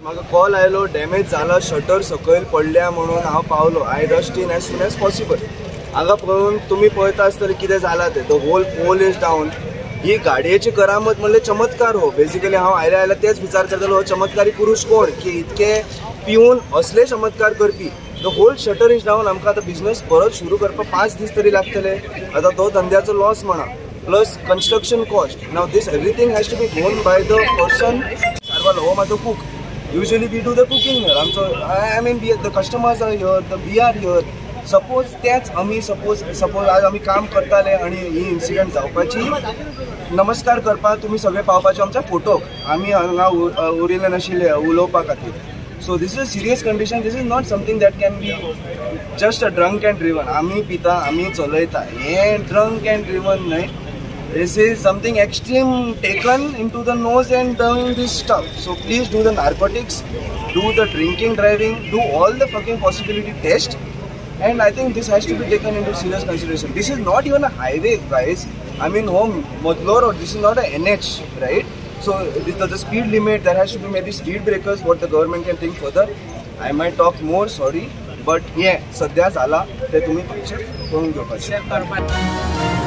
म्हाका कॉल आयलो, डॅमेज जाला, शटर सकयल पडल्या म्हणून हांव पावलो. I rushed in as soon as possible. हांगा पळोवन तुमी पळयता आसतले कितें जालां तें. The whole pole is down. ही गाडयेची करामत म्हणल्यार चमत्कार हो. बेसिकली हांव आयल्या आयल्या तेच विचार करतालो, हो चमत्कारी पुरुश कोण की इतके पिवन असले चमत्कार करपी. The whole shutter is down. आमकां आतां बिजनस परत सुरू करपाक 5 दीस तरी लागतले. आतां तो धंद्याचो लॉस म्हणा, plus construction cost. Now this everything has to be borne by the person. सारवालो हो म्हाजो cook. Usually we do the cooking here. आमचो I mean the customers are here, the we are here. Suppose तेच आमी suppose suppose आज आमी काम करताले आनी ही इन्सिडंट जावपाची, नमस्कार करपाक तुमी सगळे पावपाचे आमच्या फोटोक, आमी हांगा उरिल्ले नाशिल्ले उलोवपा खातीर. So this is a serious condition. This is not something that can be just a drunk and driven. आमी पिता, आमी चलयता, हें ड्रंक एंड ड्रिवन न्हय. This is something extreme taken into the nose and doing this stuff. So please do the narcotics, do the drinking driving, do all the fucking possibility test. And I think this has to be taken into serious consideration. This is not even a highway, guys. I mean, home Modlo Road, this is not a NH, right? So this, the speed limit, there has to be maybe speed breakers, what the government can think further. I might talk more, sorry. But yeah, सध्या जाला ते तुम्ही पक्षात करून घेवपाचे.